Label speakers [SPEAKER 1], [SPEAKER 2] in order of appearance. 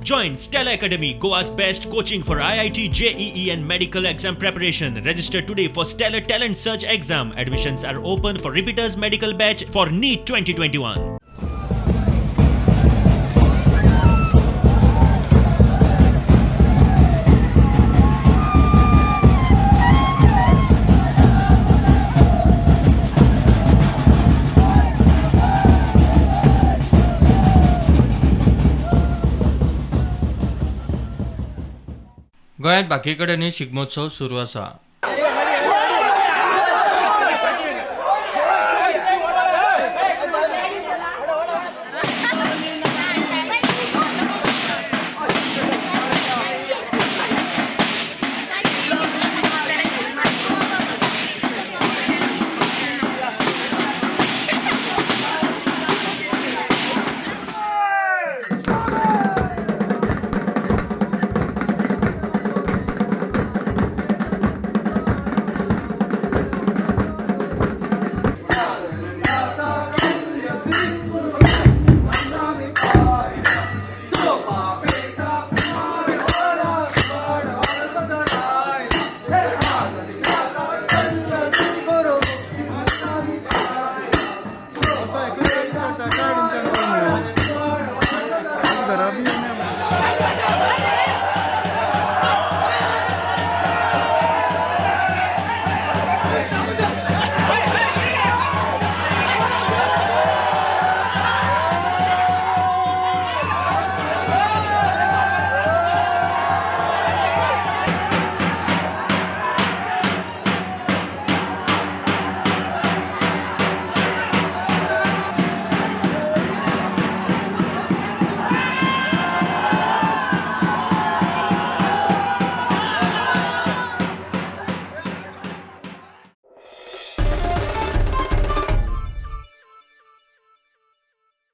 [SPEAKER 1] Join Stellar Academy, Goa's best coaching for IIT, JEE and medical exam preparation. Register today for Stellar Talent Search exam. Admissions are open for repeaters medical batch for NEET 2021.
[SPEAKER 2] गोंयांत बाकी कडेनूय शिगमोत्सव सुरू आसा.